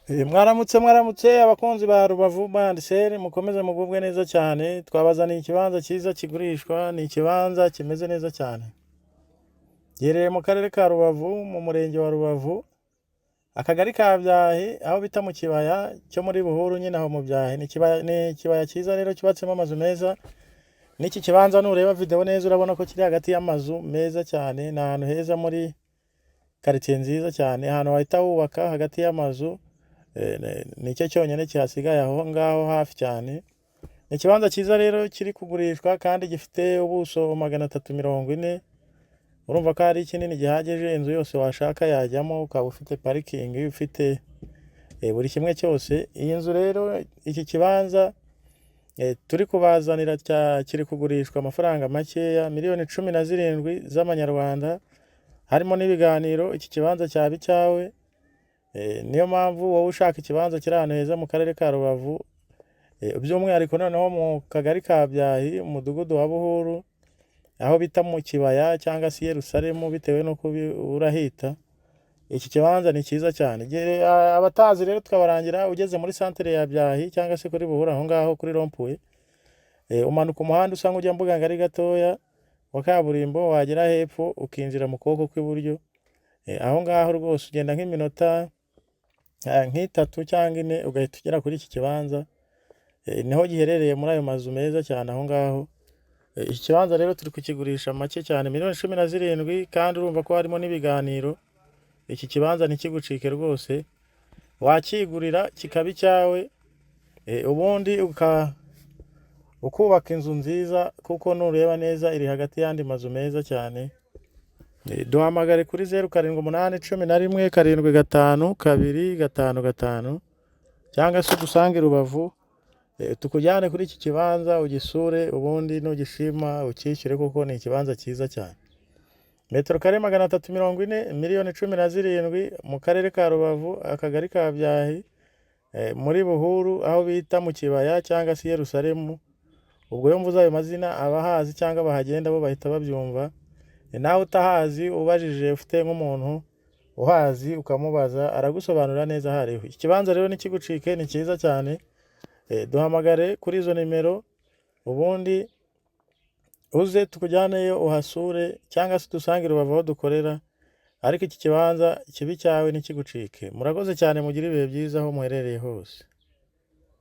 Mwaramutse, mwaramutse abakunzi ba Rubavu Bandiseri, mukomeze mugubwe neza cyane. Twabazaniye ikibanza cyiza kigurishwa, ni ikibanza kimeze neza cyane. Giherereye mu karere ka Rubavu, mu murenge wa Rubavu, akagari ka Byahi, aho bita mu kibaya cyo muri Buhuru nyine aho mu Byahi. Ni ikibaya cyiza rero cyubatsemo amazu meza. N'iki kibanza nureba video neza urabona ko kiri hagati y'amazu meza cyane, ni ahantu heza muri karitsiye nziza cyane, ahantu wahita wubaka hagati y'amazu nicyo cyonyine kihasigaye aho ngaho hafi cyane. Ni ikibanza cyiza rero kiri kugurishwa kandi gifite ubuso 340, urumva ko ari kinini gihagije, inzu yose washaka yajyamo, ukaba ufite parikingi, ufite buri kimwe cyose. Iyi nzu rero, iki kibanza turi kubazanira kiri kugurishwa amafaranga makeya, miliyoni 17 z'amanyarwanda, harimo n'ibiganiro, iki kibanza cyaba icyawe. Niyo mpamvu wowe ushaka ikibanza kiri ahantu heza mu karere ka Rubavu, by'umwihariko noneho mu kagari ka Byahi, umudugudu wa Buhuru, aho bita mu kibaya cyangwa se i Yerusalemu bitewe n'uko urahita, iki kibanza ni cyiza cyane. Abatazi rero tukabarangira, ugeze muri santere ya Byahi cyangwa se kuri Buhuru aho ngaho kuri rond-point, umanuka umuhanda usa nk'ujya Mbugangari gatoya wa kaburimbo, wagera hepfo ukinjira mu kuboko kw'iburyo, aho ngaho rwose ugenda nk'iminota nk'itatu cyangwa ine ugahita ugera kuri iki kibanza, niho giherereye muri ayo mazu meza cyane aho ngaho. Iki kibanza rero turi kukigurisha make cyane, miliyoni 17, kandi urumva ko harimo n'ibiganiro, iki kibanza ntikigucike rwose, wakigurira kikaba icyawe, ubundi ukubaka inzu nziza kuko nureba neza iri hagati y'andi mazu meza cyane. Duhamagare kuri 0781175255 cyangwa se udusange i Rubavu, tukujyane kuri iki kibanza ugisure, ubundi nugishima ucyishyure kuko ni ikibanza cyiza cyane. Metero kare 340, miliyoni 17, mu karere ka Rubavu, akagari ka Byahi, muri Buhuru aho bita mu kibaya cyangwa se i Yerusalemu, ubwo iyo mvuze ayo mazina abahazi cyangwa bahagenda bo bahita babyumva, nawe utahazi ubajije ufite nk'umuntu uhazi ukamubaza aragusobanurira neza aho ariho. Iki kibanza rero ntikigucike, ni cyiza cyane, duhamagare kuri izo nimero ubundi uze tukujyaneyo uhasure cyangwa se udusange i Rubavu aho dukorera, ariko iki kibanza kibe icyawe ntikigucike. Murakoze cyane, mugire ibihe byiza aho muherereye hose.